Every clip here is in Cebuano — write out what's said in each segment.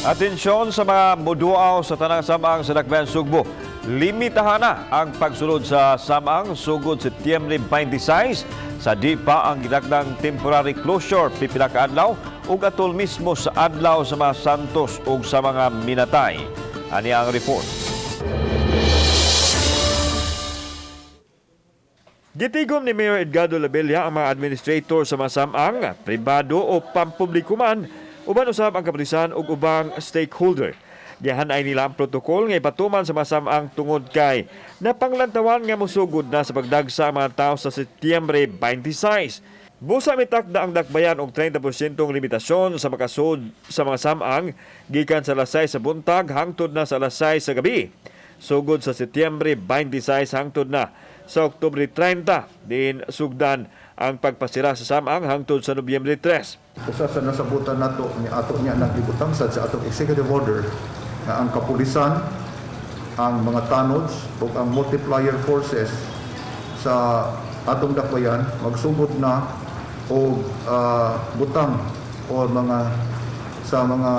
Atensyon sa mga muduaw sa tanang samang sa Dakbayan Sugbo. Limitahan na ang pagsulod sa samang sugod Setyembre 26 sa di pa ang gidakdang temporary closure pipila ka adlaw ug atol mismo sa adlaw sa mga santos ug sa mga minatay. Ani ang report. Gitigom ni Mayor Edgardo Labella ang mga administrator sa mga samang, pribado o pampubliko man, uban usab ang kapulisan ug ubang stakeholder. Gihan ay nila ang protokol nga ipatuman sa mga samang tungod kay napanglantawan nga mosugod na sa pagdagsa ang mga tao sa Setyembre 26. Busa mitakda ang dakbayan og 30% limitasyon sa makasud sa mga samang gikan sa alas 6 sa buntag hangtod na sa alas 6 sa gabi. Sugod sa Setyembre 26 hangtod na sa Oktubre 30, din sugdan ang pagpasira sa samang hangtod sa Nobyembre 3. Usa sa nasabutan nato ni ato niya nang ibutang sad sa atong executive order nga ang kapulisan, ang mga tanods ug ang multiplier forces sa atong dakbayan magsugod na og butang o mga sa mga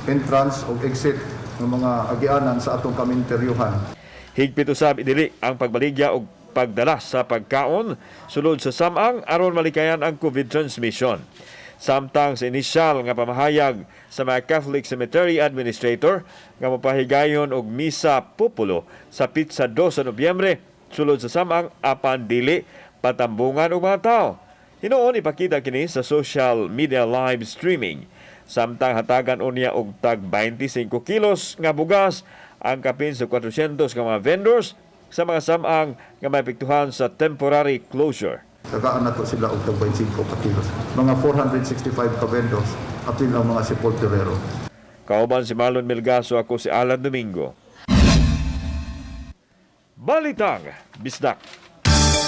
entrance o exit ng mga agianan sa atong kaminteryuhan. Higpit usab idili ang pagbaligya og pagdala sa pagkaon sulod sa samang aron malikayan ang COVID transmission. Samtang sa inisyal nga pamahayag sa mga Catholic Cemetery Administrator nga mopahigayon og misa populo sa petsa 2 sa Nobyembre sulod sa samang apan dili patambungan og mga tao. Hinuon ipakita kini sa social media live streaming. Samtang hatagan unya og tag 25 kilos nga bugas ang kapin sa 400 nga mga vendors sa mga samang nga maepektuhan sa temporary closure. Tagaan nato sila og tag 25 ka kilos. Mga 465 ka vendors apil ang mga sepulturero. Kauban si Marlon Melgaso, ako si Alan Domingo. Balitang Bisdak.